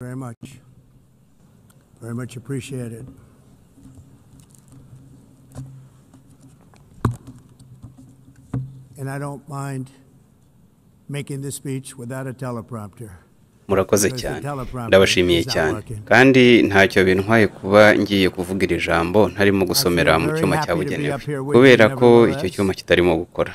Very much. Very much appreciated. And I don't mind making this speech without a teleprompter. Murakoze cyane, ndabashimiye cyane, kandi ntacyo bintwaye kuba ngiye kuvuga iri jambo ntarimo gusomera mu cyuma cyabugenewe, kubera ko icyo cyuma kitarimo gukora.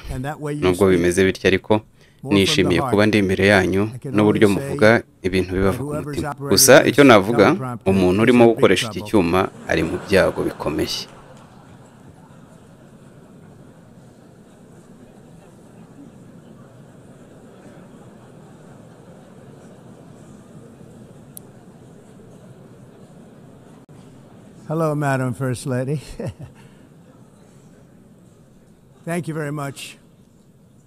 Nubwo bimeze bityo ariko nishimiye kuba ndi imbere yanyu n'uburyo muvuga ibintu bibava ku mutima. Gusa icyo navuga, umuntu urimo gukoresha iki cyuma ari mu byago bikomeye. Hello, Madam First Lady. Thank you very much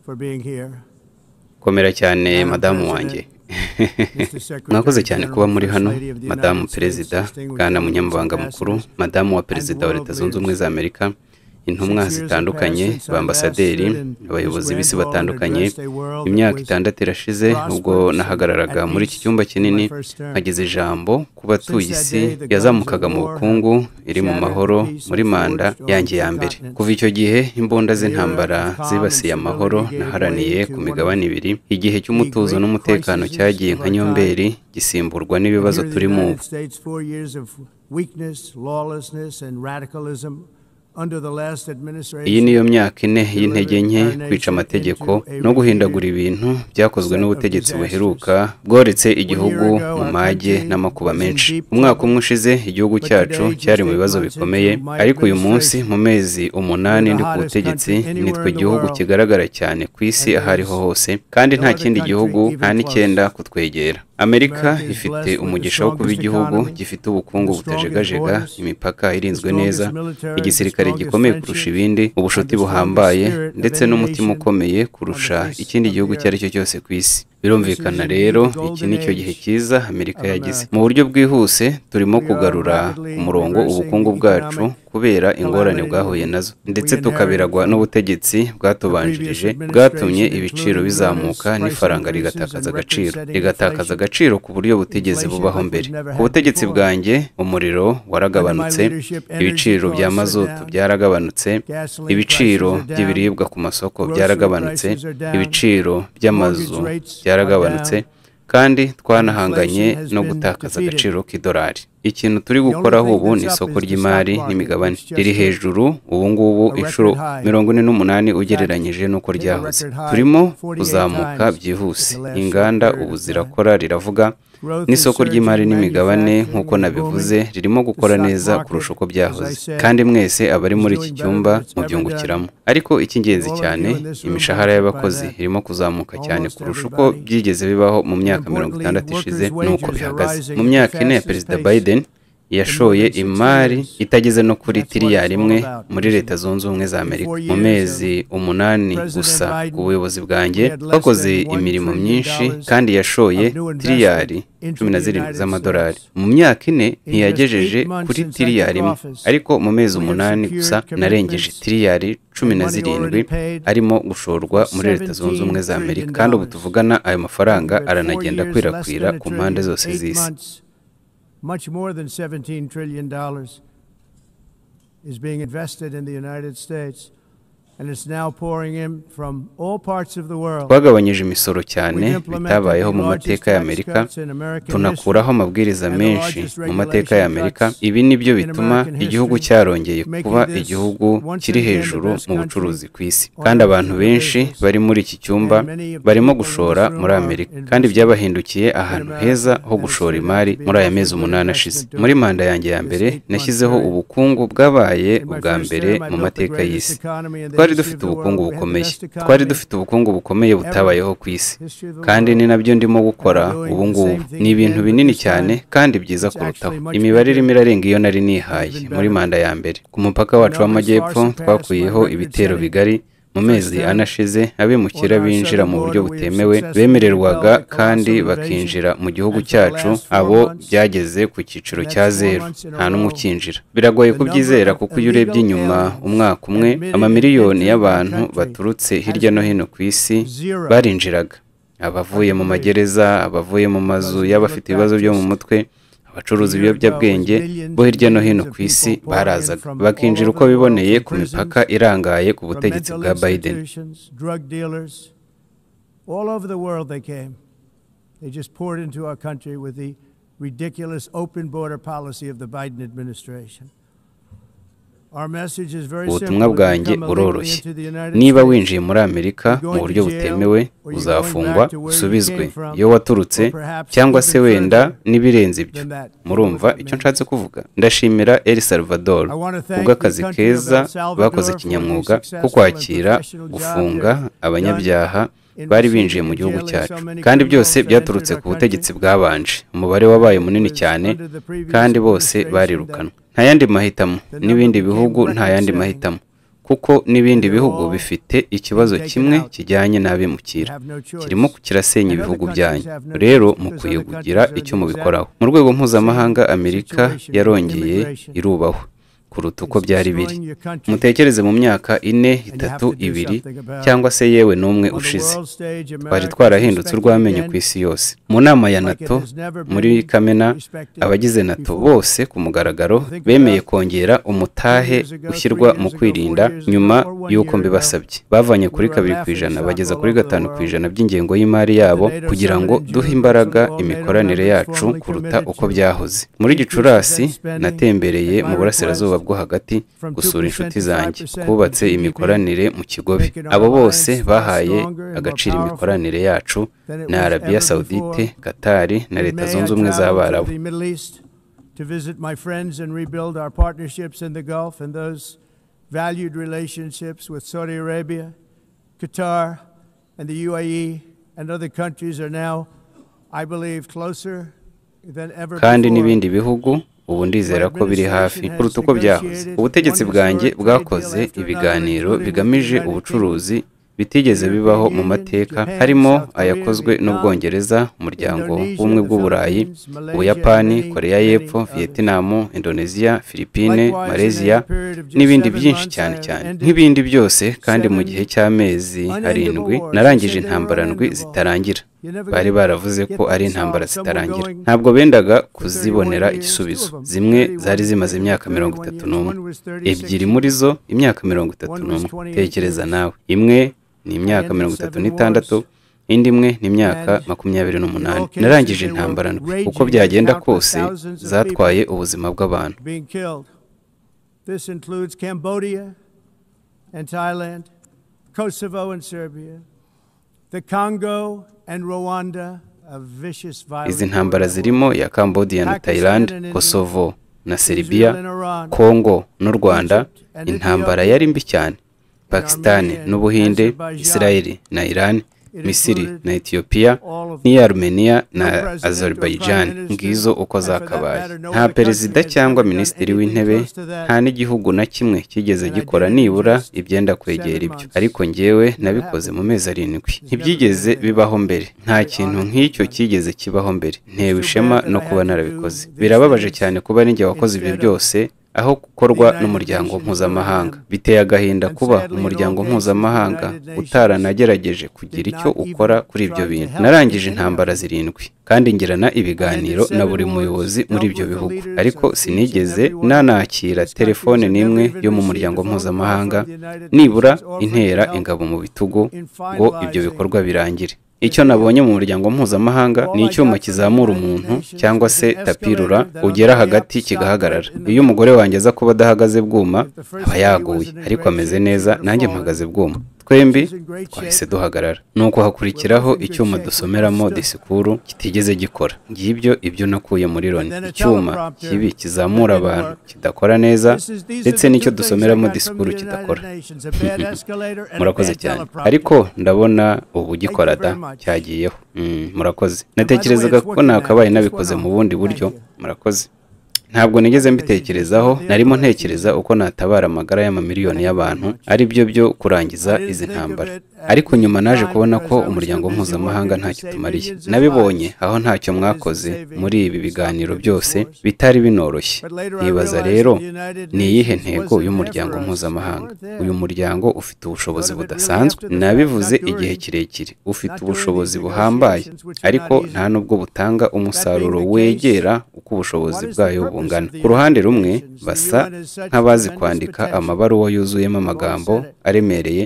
for being here. Komera cyane madamu wanjye. Mwakoze cyane kuba muri hano, madamu perezida, bwana munyamabanga mukuru, madamu wa perezida wa Leta Zunze Ubumwe za Amerika, intumwa zitandukanye, bambasaderi, abayobozi b'isi batandukanye. Imyaka 6 irashize ubwo nahagararaga muri iki cyumba kinini nkageza ijambo ku batuye isi yazamukaga mu bukungu iri mu mahoro muri manda yanjye ya mbere. Kuva icyo gihe imbunda z'intambara zibasiye amahoro naharaniye ku migabane ibiri. Igihe cy'umutuzo n'umutekano cyagiye nka nyomberi gisimburwa n'ibibazo turimo ubu. Iyi niyo myaka 4 y'intege nke, kwica amategeko no guhindagura ibintu byakozwe n'ubutegetsi buheruka bworetse igihugu mu mage n'amakuba menshi. Umwaka umwe ushize igihugu cyacu cyari mu bibazo bikomeye, ariko uyu munsi mu mezi 8 ndi ku butegetsi nitwe gihugu kigaragara cyane ku isi aho ariho hose, kandi nta kindi gihugu nta n'icyenda kutwegera. Amerika ifite umugisha wo kuba igihugu gifite ubukungu butajegajega, imipaka irinzwe neza, igisirikare gikomeye kurusha ibindi, ubushuti buhambaye, ndetse n'umutima ukomeye kurusha ikindi gihugu icyo ari cyo cyose ku isi. Birumvikana rero iki ni cyo gihe cyiza Amerika yagize. Mu buryo bwihuse turimo kugarura ku murongo ubukungu bwacu kubera ingorane bwahuye nazo, ndetse tukabiragwa n'ubutegetsi bwatubanjirije bwatumye ibiciro bizamuka n'ifaranga rigatakaza agaciro, rigatakaza agaciro ku buryo butigeze bubaho mbere. Ku butegetsi bwanjye umuriro waragabanutse, ibiciro bya mazutu byaragabanutse, ibiciro by'ibiribwa ku masoko byaragabanutse, ibiciro by'amazu byaragabanutse, kandi twanahanganye no gutakaza agaciro k'idolari. Ikintu turi gukoraho ubu ni isoko ry'imari n'imigabane riri hejuru ubu ngubu inshuro 48 ugereranyije n'uko ryahoze. Turimo kuzamuka byihuse, inganda ubu zirakora riravuga, n'isoko ry'imari n'imigabane nk'uko nabivuze ririmo gukora neza kurusha uko byahoze, kandi mwese abari muri iki cyumba mubyungukiramo. Ariko icy'ingenzi cyane, imishahara y'abakozi irimo kuzamuka cyane kurusha uko byigeze bibaho mu myaka 60 ishize n'uko bihagaze. Mu myaka 4 ya Perezida Biden yashoye imari itageze no kuri tiriyari 1 muri Leta Zunze Ubumwe za Amerika. Mu mezi 8 gusa ku buyobozi bwanjye twakoze imirimo myinshi kandi yashoye tiriyari 17 z'amadolari. Mu myaka 4 ntiyagejeje kuri tiriyari 1, ariko mu mezi 8 gusa narengeje tiriyari 17 arimo gushorwa muri Leta Zunze Ubumwe za Amerika, kandi ubu tuvugana ayo mafaranga aranagenda akwirakwira ku mpande zose z'isi. Much more than $17 trillion is being invested in the United States, and it's now pouring in from all parts of the world. Twagabanyije imisoro cyane bitabayeho mu mateka ya Amerika, tunakuraho amabwiriza menshi mu mateka ya Amerika. Ibi nibyo bituma igihugu cyarongeye kuba igihugu kiri hejuru mu bucuruzi ku isi, kandi abantu benshi bari muri iki cyumba barimo gushora muri Amerika, kandi byabahindukiye ahantu heza ho gushora imari muri aya mezi 8 ashize. Muri manda yanjye ya mbere nashyizeho ubukungu bwabaye ubwa mbere mu mateka y'isi. Twari dufite ubukungu bukomeye, twari dufite ubukungu bukomeye butabayeho ku isi, kandi ni nabyo ndimo gukora ubu ngubu. Ni ibintu binini cyane kandi byiza kurutaho. Imibare irimo irarenga iyo nari nihaye muri manda ya mbere. Ku mupaka wacu w'amajyepfo twakuyeho ibitero bigari. Mu mezi 4 ashize abimukira binjira mu buryo butemewe bemererwaga kandi bakinjira mu gihugu cyacu, abo byageze ku cyiciro cya 0, nta n'umwe ukinjira. Biragoye kubyizera kuko iyo urebye inyuma umwaka umwe, amamiliyoni y'abantu baturutse hirya no hino ku isi barinjiraga. Abavuye mu magereza, abavuye mu mazu y'abafite ibibazo byo mu mutwe, abacuruza ibiyobyabwenge bo hirya no hino ku isi barazaga bakinjira uko biboneye ku mipaka irangaye ku butegetsi bwa Biden. All over the world they came. They just poured into our country with the ridiculous open border policy of the Biden administration. Ubutumwa bwanjye buroroshye: niba winjiye muri Amerika mu buryo butemewe, uzafungwa, usubizwe iyo waturutse, cyangwa se wenda n'ibirenze ibyo. Murumva icyo nshatse kuvuga. Ndashimira El Salvador kubw'akazi keza bakoze kinyamwuga ko kwakira, gufunga abanyabyaha bari binjiye mu gihugu cyacu, kandi byose byaturutse ku butegetsi bwabanje. Umubare wabaye munini cyane kandi bose barirukanwe. Nta yandi mahitamo, n'ibindi bihugu nta yandi mahitamo, kuko n'ibindi bihugu bifite ikibazo kimwe kijyanye n'abimukira, kirimo kirasenya ibihugu byanyu. Rero mukwiye kugira icyo mubikoraho. Mu rwego mpuzamahanga, Amerika yarongeye irubahwa kuruta uko byari biri. Mutekereze mu myaka 4, 3, 2 cyangwa se yewe n'umwe ushize, twari twarahindutse urw'amenyo ku isi yose. Mu nama ya NATO muri Kamena, abagize NATO bose ku mugaragaro bemeye kongera umutahe ushyirwa mu kwirinda nyuma y'uko mbibasabye. Bavanye kuri 2% bageza kuri 5% by'ingengo y'imari yabo kugira ngo duhe imbaraga imikoranire yacu kuruta uko byahoze. Muri Gicurasi natembereye mu burasirazuba bwo hagati gusura inshuti zanjye twubatse imikoranire mu Kigobe. Abo bose bahaye agaciro imikoranire yacu na Arabia Saudite, Qatar na Leta Zunze Ubumwe z'Abarabu. To visit my friends and rebuild our partnerships in the Gulf and those valued relationships with Saudi Arabia, Qatar, and the UAE and other countries are now, I believe, closer than ever Kandi before. n'ibindi bihugu ubu ndizera ko biri hafi kuruta uko byahoze. Ubutegetsi bwanjye bwakoze ibiganiro bigamije ubucuruzi bitigeze bibaho mu mateka, harimo ayakozwe n'Ubwongereza, Umuryango w'Ubumwe bw'Uburayi, Ubuyapani, Koreya y'Epfo, Vietnam, Indonesia, Philippine, Malaysia n'ibindi byinshi cyane cyane. Nk'ibindi byose kandi, mu gihe cy'amezi 7 narangije intambara ndwi zitarangira. Bari baravuze ko ari intambara zitarangira, ntabwo bendaga kuzibonera igisubizo. Zimwe zari zimaze imyaka 31, ebyiri muri zo imyaka 31. Tekereza nawe, imwe ni imyaka 36, indi imwe ni imyaka 28. Narangije intambara ndwi, uko byagenda kose zatwaye ubuzima bw'abantu. Being killed. This includes Cambodia and Thailand, Kosovo and Serbia, the Congo and Rwanda, a vicious violent Izi ntambara zirimo iya Cambodia na Thailand, Kosovo na Serbia, Israel and Iran, Congo n'u Rwanda, intambara yari mbi cyane, Pakistan n'Ubuhinde, Israel na Iran, Misiri na Ethiopia, n'iya Armenia na Azerbaijan. Ngizo uko zakabaye. Nta perezida cyangwa minisitiri w'intebe, nta n'igihugu na kimwe kigeze gikora nibura ibyenda kwegera ibyo, ariko njyewe nabikoze mu mezi 7. Ntibyigeze bibaho mbere, nta kintu nk'icyo cyigeze kibaho mbere. Ntewe ishema no kuba narabikoze. Birababaje cyane kuba ninjye wakoze ibyo byose aho gukorwa n'umuryango mpuzamahanga. Biteye agahinda kuba umuryango mpuzamahanga utaranagerageje kugira icyo ukora kuri ibyo bintu. Narangije intambara 7 kandi ngirana ibiganiro na buri muyobozi muri ibyo bihugu, ariko sinigeze nanakira telefone n'imwe yo mu muryango mpuzamahanga nibura intera ingabo mu bitugu ngo ibyo bikorwa birangire. Icyo nabonye mu muryango mpuzamahanga ni icyuma kizamura umuntu cyangwa se tapirura ugera hagati kigahagarara. Iyo umugore wanjye aza kuba adahagaze bwuma aba yaguye, ariko ameze neza, nanjye mpagaze bwuma, twembi twahise duhagarara. Nuko hakurikiraho icyuma dusomeramo disikuru kitigeze gikora. Ngibyo ibyo nakuye muri Loni: icyuma kibi kizamura abantu kidakora neza, ndetse n'icyo dusomeramo disikuru kidakora. Murakoze cyane. Ariko ndabona ubu gikora da, cyagiyeho. Murakoze. Natekerezaga ko nakabaye nabikoze mu bundi buryo. Murakoze. Ntabwo nigeze mbitekerezaho, narimo ntekereza uko natabara amagara y'amamiliyoni y'abantu, ari byo byo kurangiza izi ntambara. Ariko nyuma naje kubona ko umuryango mpuzamahanga ntacyo utumariye. Nabibonye aho ntacyo mwakoze muri ibi biganiro byose bitari binoroshye. Nibaza rero, ni iyihe ntego y'umuryango mpuzamahanga? Uyu muryango ufite ubushobozi budasanzwe. Nabivuze igihe kirekire, ufite ubushobozi buhambaye, ariko nta nubwo butanga umusaruro wegera uko ubushobozi bwayo bungana. Ku ruhande rumwe, basa nk'abazi kwandika amabaruwa yuzuyemo amagambo aremereye,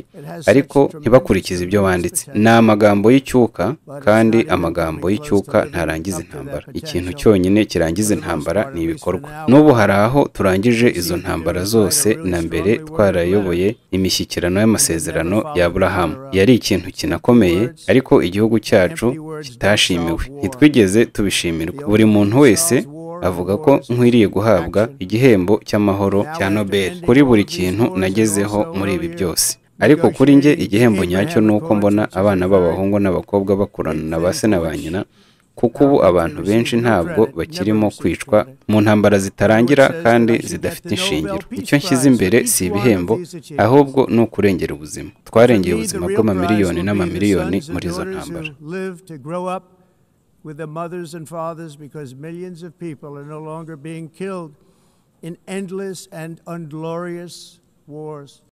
ariko ntibakurikize ibyo banditse. Ni amagambo y'icyuka, kandi amagambo y'icyuka ntarangiza intambara. Ikintu cyonyine kirangiza intambara ni ibikorwa. N'ubu hari aho turangije izo ntambara zose na mbere twarayoboye imishyikirano y'amasezerano ya Aburahamu. Yari ikintu kinakomeye, ariko igihugu cyacu kitashimiwe. Ntitwigeze tubishimirwa. Buri muntu wese avuga ko nkwiriye guhabwa igihembo cy'amahoro cya Nobel kuri buri kintu nagezeho muri ibi byose. Ariko kuri njye igihembo nyacyo ni uko mbona abana b'abahungu n'abakobwa bakurana na ba se na ba nyina, kuko ubu abantu benshi ntabwo bakirimo kwicwa mu ntambara zitarangira kandi zidafite ishingiro. Icyo nshyize imbere si ibihembo, ahubwo ni ukurengera ubuzima. Twarengeye ubuzima bw'amamiliyoni n'amamiliyoni muri izo ntambara. With the mothers and fathers, because millions of people are no longer being killed in endless and unglorious wars.